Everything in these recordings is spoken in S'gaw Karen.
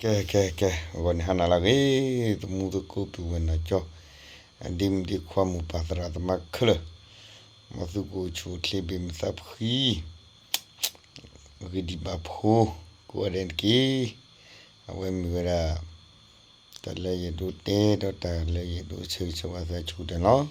ကဲ ကဲ ကဲ ဂီၤန့ၣ်ဟါနၤလၢအဂ့ၤ, သမူသကိးပုၢ်ဝဲၢ်နီၢ်ကၠီ, အဒ့မုၣ်ဒ့ခွါ မိၢ်ပၢ်သရၣ်သမါခဲလၢာ်, မ်သုကအိၣ်ဆူၣ်အိၣ်ချ့ဘၣ်မုာ်သးဖှံ, ဂ့ၤဒံးဘၣ်ဖိ, ကိးဂၤဒဲးန့ၣ်တက့ၢ်. အဝဲမ့ၢ်ဝဲဒၣ် တၢ်လၢယအဲၣ်ဒိးတဲဒီးတၢ်လၢယအဲၣ်ဒိးဆၢဂ့ၤဆၢဝါသးဆူၣ်တၢ်လီၤ.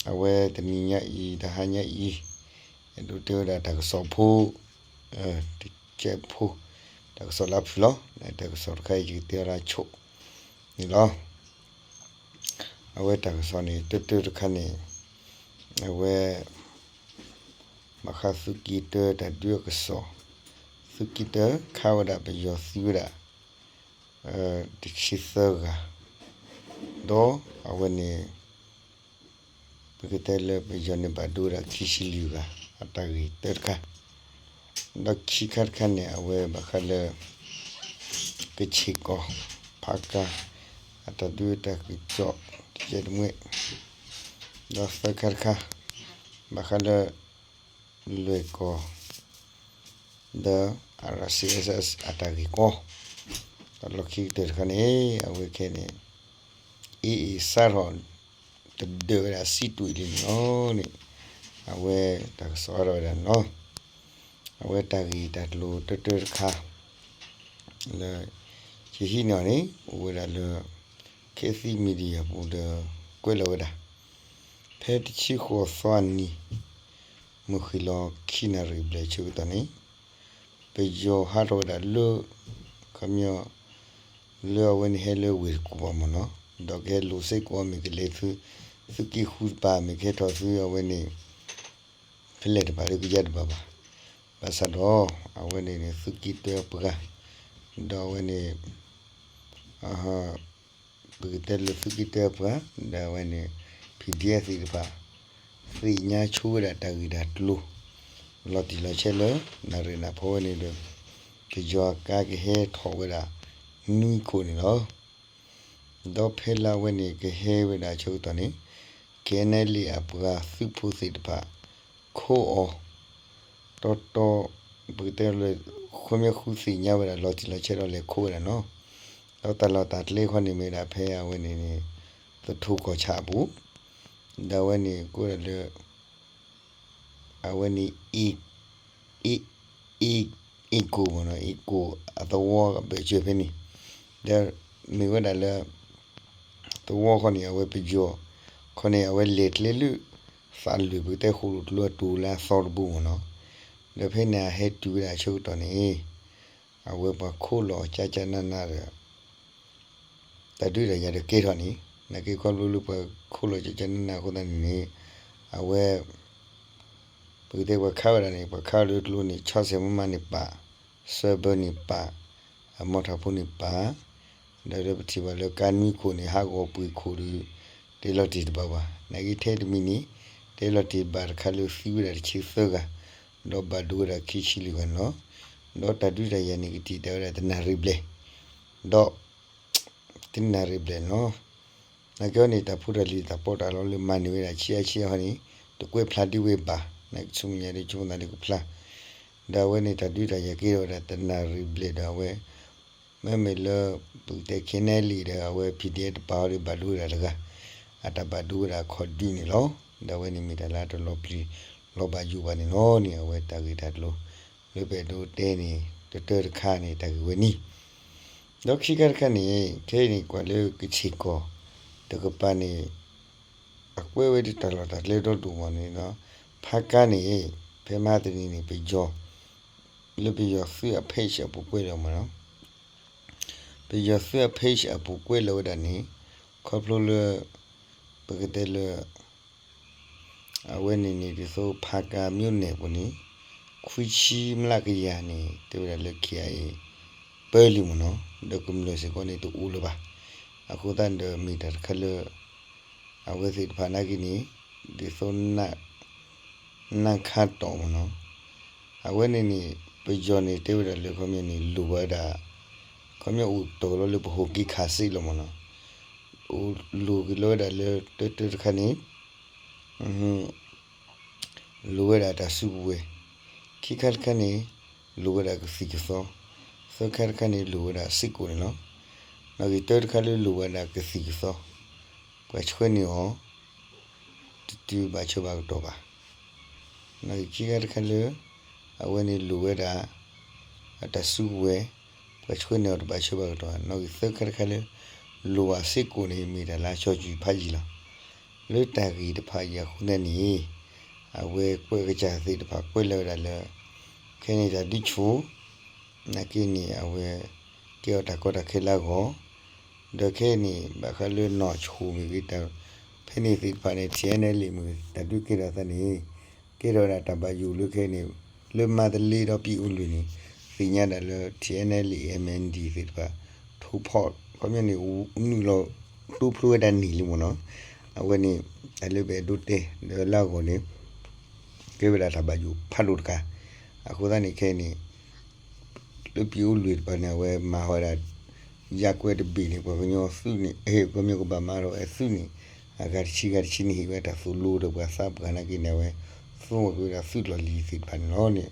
အဝဲတနံၤညါအံၤ တဟါညါအံၤ အဲၣ်ဒိးတဲဝဲဒၣ်တၢ်ကစီၣ်ဖိ, တကဲးဖိ, တၢ်ကစီၣ်လၢအဖုၣ်လီၤ. တၢ်ကစီၣ်တခါအံၤ ယကတဲအီၤလၢအဆိန့ၣ်လီၤ. အဝဲတၢ်ကစီၣ်န့ၣ် တၢတၢတခါန့ၣ်, အဝဲ ဘၣ်ဃးသုးက့တၢတၢ်ဒုးအကစီၣ်, သုးက့တၢခးဝဲဒၣ်ပယီၤသံဝဲဒၣ် တဆံသၢဂၤ, ဒီးအဝဲန့ၣ် ပကတဲလၢပယီၤန့ၣ်ဘၣ်ဒိဝဲဒၣ်ခံဆံလွံၢ်ဂၤ အတၢ်ဂ့ၢ်တၢတခါ, ဒီးခံခါတခါန့ၣ် အဝဲဘၣ်ဃးလၢ ကဆ့ၣ်ကီၢ် ဖးကၤ အတၢ်ဒုးတၢ်ကစီၣ်တကဲးတမှဲ, ဒီးသၢခါတခါ ဘၣ်ဃးလၢ လွဲၢ်ကီၢ် ဒီး RCSS အတၢ်ဂ့ၢ်ကီ, ဒီးလီၢ်ခံကတၢၢ်တခါန့ၣ် အဝဲခဲန့ၣ် အ့အ့စးထီၣ် တဒၢးဝဲဒၣ်စံးတွ့ၣ်လံန့ၣ်လီၤန့ၣ်, အဝဲတၢ်ကစီၣ်အါထီၣ်ဝဲဒၣ်န့ၣ်လီၤ. အဝဲတၢ်ဂ့ၢ်တၢ်ကျိၤတၢတၢတခါ လၢ ယဟံးန့ၢ်အီၤန့ၣ် အိၣ်ဝဲဒၣ်လၢ Khit Thit Media ပူၤဒီး ကွဲးလီၤဝဲဒၣ် ဖဲတဆံဃိးသီအနံၤ မုၢ်ဃ့ၢ်လီၤခံနၣ်ရံၣ်ဘျဲၣ်ဆၢကတီၢ်န့ၣ် ပယီၤဟးထီၣ်ဝဲဒၣ်လၢ ခီပညီ လၢအဝဲန့ၣ်ဟဲလၢဝ့ၢ်တကူၣ်ဘၣ်မ့ၢ်နီၤ, ဒီးကဟဲလိာ်စ့ၢ်ကီးမ့ၢ်ကလဲၤသု သုးက့ဃုတပၤ မ့ၢ်ကဟဲထီၣ်သုအဝဲန့ၣ် ဖဲလဲၣ်တဘၣ်လၢကယါတဘၣ်ဘၣ်. ဘၣ်ဆၣ်ဒီး အဝဲန့ၣ်န့ၣ် သုးက့တၢအပှၤ ဒီးအဝဲန့ၣ် ပကတဲလၢသုးက့တၢအပှၤ ဒီးအဝဲန့ၣ် PDF သ့ၣ်တဖၣ် သ့ၣ်ညါဆိဝဲဒၣ်တၢ်ဂ့ၢ်တၢ်ကျိၤ လီၤတံၢ်လီၤဆဲးလၢ နၣ်ရံၣ်နၣ်ဖီဝဲန့ၣ်ဒီး ပယီၤအကါကဟဲထီၣ်ဝဲဒၣ် နွံခိၣ်န့ၣ်လီၤ. ဒီးဖဲလၢအဝဲန့ၣ်ကဟဲဝဲဒၣ်ဆၢကတီၢ်န့ၣ် KNLA အပှၤသုးဖိသ့ၣ်တဖၣ် ခိးအီၤ တီတီ ပကတဲလၢ ခီပညီဃုသ့ၣ်ညါဝဲဒၣ်လီၤတံၢ်လီၤဆဲးဒီးလဲၤခိးဝဲဒၣ်နီၤ. ဒီးတၢ်လီၢ်တၢ်ကျဲခီန့ၣ်မ့ၢ်ဒၣ်ဖဲအဝဲန့ၣ်န့ၣ် သထူကီၢ်ဆၣ်အပူၤ ဒီးအဝဲန့ၣ်ကိးဒၣ်လၢ အဝဲန့ၣ် အ့ၣ်ကိၣ်မ့ၢ်နီၤ, အ့ၣ်ကိၣ်အသဝီဘၢၣ်စၢၤဖဲန့ၣ်, ဒီးမ့ၢ်ဝဲဒၣ်လၢ သဝီခီန့ၣ် အဝဲပယီၤ ခီန့ၣ် အဝဲလဲၤကျဲလၢ သးလွံၢ်ပကတဲဃိၣ်လိၣ်ကျိအတိၤလၢအသီတဘိမ့ၢ်နီၤ, ဒီးဖဲန့ၣ်အဟဲတုၤဝဲဒၣ်ဆၢကတီၢ်န့ၣ် အဝဲပှၤခိးလီၤကၠၢ်ကၠၢ်နးနးဒီး တၢ်ဒုးတၢ်ယၤဒီးကဲထီၣ်န့ၣ် နာ်က့ခီဖျိလၢပှၤခိးလီၤကၠၢ်ကၠၢ်နးနးအဃိသတးန့ၣ်န့ၣ် အဝဲ ပကတဲပှၤခးဝဲဒၣ်န့ၣ် ပှၤခးလၢကျိန့ၣ် ဆီဆဲးမးမးန့ၣ်ပာ်, စၢဘၢန့ၣ်ပာ်, အမီထးဖိန့ၣ်ပာ်, ဒီးလၢပထံၣ်ဘၣ်လၢကါနွံခိၣ်န့ၣ် ဟးဂီၤပှ့ၤခိၣ်ဒီး တဲလီၤတ့ၢ်တဘၣ်ဘၣ်. နာ်က့ထဲတမံၤန့ၣ် တဲလီၤတ့ၢ်ဘၣ်တခါလၢသံဝဲဒၣ်တဆံသၢဂၤ, ဒီးဘၣ်ဒိဝဲဒၣ်ခံဆံလွံၢ်ဂၤန့ၣ်လီၤ. ဒီးတၢ်ဒုးတၢ်ယၤန့ၣ်ကတံာ်တာ်ဝဲဒၣ်တနၣ်ရံၣ်ဘျဲၣ်, ဒီး တနၣ်ရံၣ်ဘျဲၣ်န့ၣ်လီၤ. နာ်က့အီၤန့ၣ် တၢ်ဖိတၢ်လံၤတၢ်ပီးတၢ်လီလၢမၤန့ၢ်ဝဲဒၣ်ဆံးအါဆံးအါဟီန့ၣ် တကွဲးဖျါဒံးဝဲဘၣ်, နာ်က့ဆူမဲာ်ညါဒီးဆိကမိၣ်သးဒီးကဖျါ, ဒီးအဝဲန့ၣ်တၢ်ဒုးတၢ်ယၤကဲထီၣ်ဝဲဒၣ်တနၣ်ရံၣ်ဘျဲၣ်ဒီးအဝဲ မ့မ့ၢ်လၢ ပကတဲ KNLA ဒီးအဝဲ PDF တပာ်အီၤဒီးဘၣ်ဒိဝဲဒၣ်တဂၤ, အတၢ်ဘၣ်ဒိဝဲဒၣ်အခီၣ်ဒုးန့ၣ်လီၤ. ဒီးအဝဲန့ၣ်မ့ၢ်တၢ်လၢအတလီၤပျံၤလီၤဘၣ်ယိၣ်ဘၣ်န့ၣ်လီၤန့ၣ် အဝဲတၢ်ဂ့ၢ်တၢ်ကျိၤ လၢပအဲၣ်ဒိးတဲန့ၣ် တတၢတခါန့ၣ် တၢ်ဂ့ၢ်ဝဲန့ၣ် ဒီးခံခါတခါန့ၣ် ခဲအံၤန့ၣ် ကွၢ်လၢကဆ့ၣ်ကီၢ်တကပၤန့ၣ် အကွဲးဝဲဒၣ်တၢ်လီၢ်တၢ်ကျဲဒီဒိၣ်မးန့ၣ်လီၤ. ဖးကါန့ၣ် ဖဲမဟါတနံၤန့ၣ် ပယီၤ လၢပယီၤသုးအ page အပူၤကွဲးလီၤမးနီၤ. ပယီၤသုးအ page အပူၤကွဲးလီၤဝဲဒၣ်န့ၣ် ခီဖျိလၢ ပကတဲလၢ အဝဲန့ၣ်န့ၣ် ဒ်သိးဖးကါ မြို့နယ် ပူၤန့ၣ် ခွံဆံမျးကယၤန့ၣ် တဲဝဲဒၣ်လၢ KIA ပၢလံမ့ၢ်နီၤ, ဒီးကမျၢၢ်စ့ၢ်ကီးန့ၣ် တအိၣ်လၢၤဘၣ်. အဃိသတးဒီးမ့ၢ်တၢ်တခါလၢ အဝဲသ့ၣ်တဖၣ်နာ်က့န့ၣ် ဒ်သိး နၢ်ခါတီၢ်မ့ၢ်နီၤ, အဝဲန့ၣ်န့ၣ် ပယီၤန့ၣ် တဲဝဲဒၣ်လၢခီပညီန့ၣ် လိၣ်ဝဲဒၣ် ခီပညီအိၣ်တီၢ်လီၤလၢပဟီၣ်က့ၤခးစ့လီၤမ့ၢ်နီၤ, အိၣ်လိၣ်က့ၤလီၤဝဲဒၣ်လၢတၢတၢတခါန့ၣ် လိၣ်ဝဲဒၣ်တၢ်စုကဝဲၤ, ခံခါတခါန့ၣ် လိၣ်ဝဲဒၣ်ကသံၣ်ကသီ, သ သၢခါတခါန့ၣ်လိၣ်ဝဲဒၣ်စ့ၢ်ကီးန့ၣ်လီၤ. နီၣ်ဂံၢ်တၢတခါလၢလိၣ်ဝဲဒၣ်ကသံၣ်ကသီ, ပှၤဆှၢန့ၢ်အီၤ တတုၤဘၣ်ဆၢဘၣ်ကတီၢ်ဘၣ်. နီၣ်ဂံၢ်ခံခါတခါလၢ အဝဲန့ၣ်လိၣ်ဝဲဒၣ် အတၢ်စုကဝဲၤ, ပှၤဆှၢန့ၢ်အီၤတဘၣ်ဆၢဘၣ်ကတီၢ်ဘၣ်. နီၣ်ဂံၢ်သၢခါတခါလၢ လိၣ်ဘၣ်စ့ၢ်ကီးန့ၣ် မ့ၢ်တၢ်လၢအစီဆှံဖးယံာ်လီၤ. လၢတၢ်ဂ့ၢ်တဖၣ်အံၤအဃိသတးန့ၣ် အဝဲကွဲးကစၢ်သ့ၣ်တဖၣ်ကွဲးလၢဝဲဒၣ်လၢ ခဲအံၤန့ၣ်တၢ်ဒုးဆူၣ် နာ်က့န့ၣ် အဝဲ ကဲအီၤတၢ်ကီတၢ်ခဲလၢအဂီၢ်, ဒီးခဲအံၤန့ၣ် ဘၣ်ဃးလၢနီၢ်ဆိၣ်မ့ၢ်ဂ့ၤ တၢ်ဖဲန့ၣ်သ့ၣ်တဖၣ်န့ၣ် ထံၣ်အဲနဲလံ မ့ၢ်ဂ့ၤ တၢ်ဒုးကဲထီၣ်သးန့ၣ် ကဲထီၣ်ဝဲဒၣ်တၢ်ဘၣ်ယိၣ်လၢခဲအံၤန့ၣ် လၢမါတလ့ဒီးပံးအိၣ်လွံၢ်န့ၣ် သ့ၣ်ညါဒၣ်လၢ ထံၣ်အဲနဲလံ MNDAA သ့ၣ်တဖၣ် ထိၣ်ဖီၣ် ခီပညီန့ၣ် နုာ်လီၤတိဖျိဝဲဒၣ်န့ၣ်လံမ့ၢ်နီၤ. အဝဲန့ၣ် တၢ်လၢပအဲၣ်ဒိးတဲ ဒီးလၢအဂီၢ်န့ၣ် ကဲဝဲဒၣ်တၢ်ဘၣ်ယိၣ်ဖးဒိၣ်တခါ, အဃိသတးန့ၣ်ခဲအံၤန့ၣ် လၢပံးအိၣ်လွံၢ်တဖၣ်န့ၣ် အဝဲမၤဝဲဒၣ် ယၢ်ကွဲတဘ့ၣ်န့ၣ် ပှၤကညီသုးန့ၣ် ဟ့ၣ် ပှၤကညီကဘၣ်မၤထီၣ်ဝဲသုးန့ၣ် အဂၤတဆံဂၤတဆံန့ၣ် ဟ့ၣ်ဝဲတၢ်သိၣ်လိဒီးပှၤသးပှၢ်နာ်က့န့ၣ် အဝဲ သိၣ်ဝဲက့ၤဝဲဒၣ်သုးလီၢ်လံၤသ့ၣ်တဖၣ်န့ၣ်လီၤန့ၣ်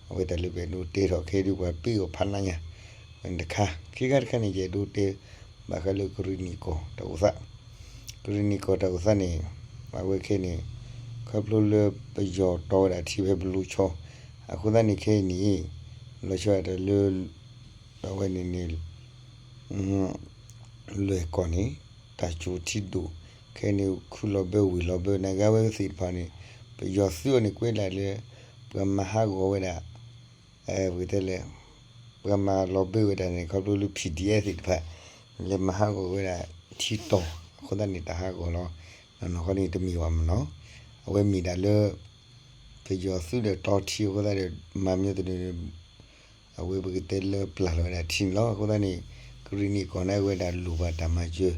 အဝဲတၢ်လၢပအဲၣ်ဒိးတဲထီၣ်ခဲအံၤဒုးပှၤပ့ၢ်အီၤဖးနးညါ တခါ ခံခါတခါန့ၣ် ယအဲၣ်ဒိးတဲ ဘၣ်ဃးလၢကရံၣ်နံၣ်ကီၢ်တၢ်အိၣ်သး ကရံၣ်နံၣ်ကီၢ်တၢ်အိၣ်သးန့ၣ် အဝဲခဲအံၤန့ၣ် ခီဖျိလၢပယီၤတီဝဲဒၣ်ထံဖဲဘလိဆီ အဃိသတးန့ၣ်ခဲအံၤန့ၣ် လီၤဆီဒၣ်တၢ်လၢ အဝဲန့ၣ်န့ၣ် လွဲၢ်ကီၢ်န့ၣ် တၢ်ကၠိၤထံဒိၣ် ခဲအံၤန့ၣ် ခူၣ်လီၤဘၢဝ့ၢ်လီၤဘၢ နာ်က့အဝဲသ့ၣ်တဖၣ်န့ၣ် ပယီၤသုးအီၤန့ၣ် ကွဲးဒၣ်လၢ ပှၤမၤဟးဂီၤဝဲဒၣ် ပကတဲလဲၣ် ပှၤမၤလီၤဘၢဝဲဒၣ်န့ၣ် ခီဖျိလၢ PDF သ့ၣ်တဖၣ် လဲၤမၤဟးဂီၤဝဲဒၣ်ထံတီၤ အဃိသတးန့ၣ် တၢ်ဟးဂီၤလီၤ နီၢ်နီၢ်ခီန့ၣ်တမ့ၢ်ဘၣ်မ့ၢ်နီၤ အဝဲမ့ၢ်ဒၣ်လၢ ပယီၤသုးဒီးတီထံအဃိသတးဒီး မၤမ့ၢ်တနုၤ အဝဲပကတဲလၢပျၢ်လီၤဝဲဒၣ်ထံန့ၣ်လီၤ. အဃိသတးန့ၣ် ကရံၣ်နံၣ်ကီၢ်န့ၣ် အဝဲဒၣ်လိၣ်ဘၣ်တၢ်မၤစၢၤ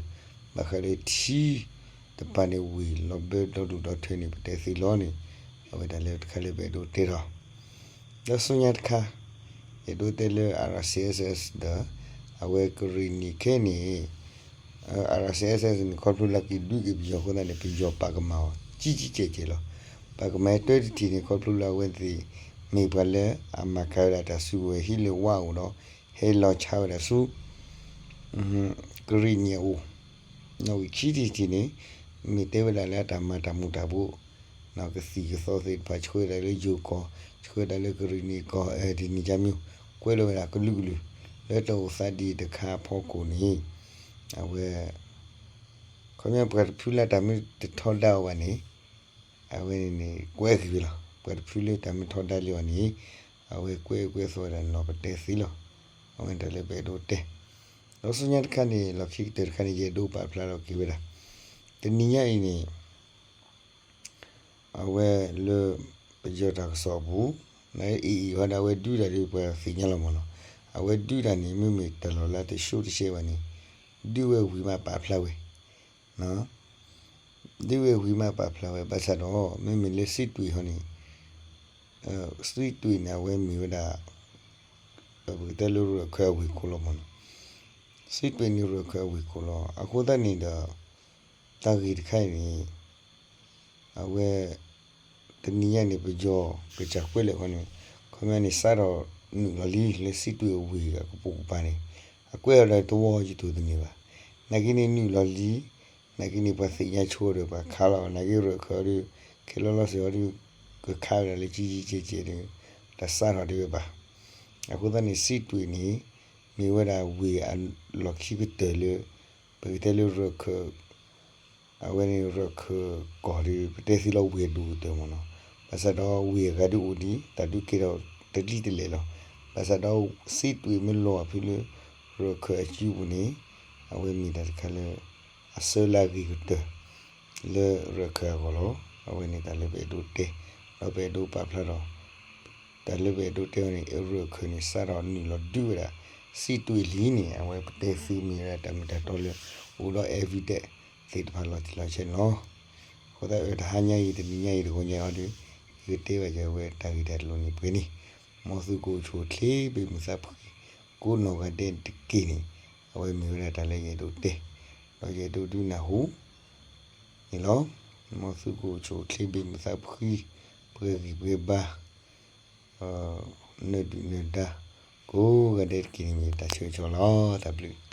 ဘၣ်ဃးလၢထံတဖၣ်န့ၣ် ဝ့ၢ်လီၤဘၢဒီဒူၣ်ဒီထၢန့ၣ် ပတဲသ့လီၤန့ၣ် အဝဲဒၣ်လၢတခါလၢပအဲၣ်ဒိးတဲထီၣ် ဒီးဆူညါတခါ အဲၣ်ဒိးတဲလၢ RCSS ဒီး အဝဲကရံၣ်နံၣ်ခဲန့ၣ် RCSS န့ၣ် ခီဖျိလၢက့ၤဒုးက့ၤပယီၤအဃိသတးန့ၣ် ပယီၤပာ်ကမၣ်အီၤ ကံကံကဲးကဲးလီၤ. ပာ်ကမၣ်တၢတထံၣ်န့ၣ် ခီဖျိလၢအဝဲသ့ၣ် မ့ၢ်ပှၤလၢအမၤကၤဝဲဒၣ်တၢ်စုကဝဲၤဟံးလၢဝါအိၣ်ဒီး ဟဲလီၤဆါဝဲဒၣ်ဆူ ကရံၣ်နံၣ်အအိၣ် နီၣ်ဂံၢ်ခံထံၣ်တထံၣ်န့ၣ် မ့ၢ်တဲဝဲဒၣ်လၢအတၢ်မၤတၢ်မူၤတၢ်ဘှီး ကသံၣ်ကသီသ့ၣ်တဖၣ် ဆှၢဒၣ်လၢယိၤကီၢ် ဆှၢဒၣ်လၢကရံၣ်နံၣ်ကီၢ် ဒ်န့ၣ်ကၠၢမံၤ ကွဲးလီၤဝဲဒၣ်ကလုာ်ကလုာ် လၢတၢ်အိၣ်သးဒ်တခါအဖီခိၣ်န့ၣ် အဝဲ ခီပညီပှၤတဖုလၢတၢ်မ့ၢ်တထီဒါအီၤဘၣ်န့ၣ် အဝဲန့ၣ်န့ၣ် ကွဲးက့ၤဝဲလီၤ. ပှၤတဖုလၢတၢ်မ့ၢ်ထီဒါလံအီၤန့ၣ် အဝဲကွဲးကွဲးသိးဝဲဒၣ်နီၢ်ပတဲသ့လီၤ. အဝဲတၢ်လၢပအဲၣ်ဒိးတဲ ဒီးဆူညါတခါန့ၣ် လီၢ်ခံကတၢၢ်တခါန့ၣ် ယအဲၣ်ဒိးပာ်ဖျါထီၣ်က့ၤဝဲဒၣ် တနံၤညါအံၤန့ၣ် အဝဲလၢ ပယီၤတၢ်ကစီၣ်အပူၤ နအံၤအံၤဟီဒီး အဝဲဒုးတၢ်ဒ်ပှၤသ့ၣ်ညါလီၤမ့ၢ်နီၤ. အဝဲဒုးတၢ်န့ၣ် မ့မ့ၢ်တၢ်လီၢ်လၢတဆှိတဆဲးဘၣ်န့ၣ် ဒုးဝဲဝံၤမးပာ်ဖျါဝဲ ဒုးဝဲဝံၤမးပာ်ဖျါဝဲ ဘၣ်ဆၣ်ဒီး မ့မ့ၢ်လၢစံးတွ့ၣ်ဟီန့ၣ် စံးတွ့ၣ်န့ၣ် အဝဲမ့ၢ်ဝဲဒၣ် ပကတဲလၢရၢၢ်ခၢၣ်အဝ့ၢ်ခိၣ်လီၤမ့ၢ်နီၤ. စံးတွ့ၣ်န့ၣ်ရၢၢ်ခၢၣ်အဝ့ၢ်ခိၣ်လီၤ. အဃိသတးန့ၣ်ဒီး တၢ်ဂ့ၢ်တခါအံၤန့ၣ် အဝဲ တနံၤညါန့ၣ် ပယီၤကစၢ်ကွဲးလၢာ်ခီန့ၣ် ခီပညီန့ၣ် စးထီၣ်နုာ်လီၤလံလၢစံးတွ့ၣ်အဝ့ၢ်အကပိာ်ကပၤန့ၣ် အကွဲးအီၤဒီးတဝီယတိၢ်သန့ၤဘၣ်. နာ်က့န့ၣ်နုာ်လီၤလံ နာ်က့န့ၣ် ပှၤသ့ၣ်ညါဆိဒီးပှၤခးလီၤ နာ်က့ရၢၢ်ခၢၣ်အီၤဒီး ခဲလၢာ်လီၤစ့ၢ်အီၤဒီး ကခးဝဲဒၣ်လၢကံကံကဲးကဲးဒီး တၢ်စးထီၣ်ဒံးဝဲဘၣ်. အဃိသတးန့ၣ် စံးတွ့ၣ်န့ၣ် မ့ၢ်ဝဲဒၣ်ဝ့ၢ်အလီၢ်ခံကတၢၢ်လၢ ပကတဲလၢရၢၢ်ခၢၣ် အဝဲန့ၣ်ရၢၢ်ခၢၣ်ကီၢ်ဒီး ပတဲသ့လီၤဝ့ၢ်အဒိၣ်ကတၢၢ်မ့ၢ်နီၤ. ဘၣ်ဆၣ်ဒီးဝ့ၢ်အဂၤဒုးအိၣ်ဒံး တၢ်ဒုးကဲထီၣ်တလံၤတလဲၣ်လီၤ. ဘၣ်ဆၣ်ဒီးစံးတွ့ၣ်မ့ၢ်လီၤအဖုလၢ ရၢၢ်ခၢၣ်အစုပူၤန့ၣ် အဝဲမ့ၢ်တၢ်တခါလၢ အဆၢလၢအဂ့ၤကတၢၢ် လၢရၢၢ်ခၢၣ်အဂီၢ်လီၤ. အဝဲန့ၣ်တၢ်လၢပအဲၣ်ဒိးတဲ ဒီးပအဲၣ်ဒိးပာ်ဖျါဒီး တၢ်လၢပအဲၣ်ဒိးတဲအီၤန့ၣ် ရၢၢ်ခၢၣ်န့ၣ် စးထီၣ်နုာ်လီၤဒုးဝဲဒၣ် စံးတွ့ၣ်လံန့ၣ် အဝဲပတဲသ့မ့ၢ်ဝဲဒၣ်တၢ်မ့ၢ်တၢ်တီလၢ အိၣ်ဒီး evidence သ့ၣ်တဖၣ်လီၤတံၢ်လီၤဆဲးန့ၣ်လီၤ. အဃိသတးအၢတဟါညါအံၤ တနံၤညါအံၤတဂီၤညါအံၤဒီး ယကတဲဘၣ်ယဝဲတၢ်ဂ့ၢ်တၢ်ကျိၤန့ၣ်ပှဲၤန့ၣ် မ်သုကအိၣ်ဆူၣ်အိၣ်ချ့ဘၣ်မုာ်သးဖှံ ကိးနီၢ်ဂၤဒဲးတက့ၢ်န့ၣ် အဝဲမ့ၢ်ဝဲဒၣ်တၢ်လၢယအဲၣ်ဒိးတဲ ဒီးယအဲၣ်ဒိးဒုးနၢ်ဟူ န့ၣ်လီၤ. မ်သုကအိၣ်ဆူၣ်အိၣ်ချ့ဘၣ်မုာ်သးဖှံ ပှဲၤဂံၢ်ပှဲၤဘါ နၢၤဒုၣ်နၢၤဒါ ကိးဂၤဒဲးတက့ၢ်န့ၣ် မ့ၢ်တၢ်ဆၢဂ့ၤဆၢဝါလီၤ. တၢ်ဘျုး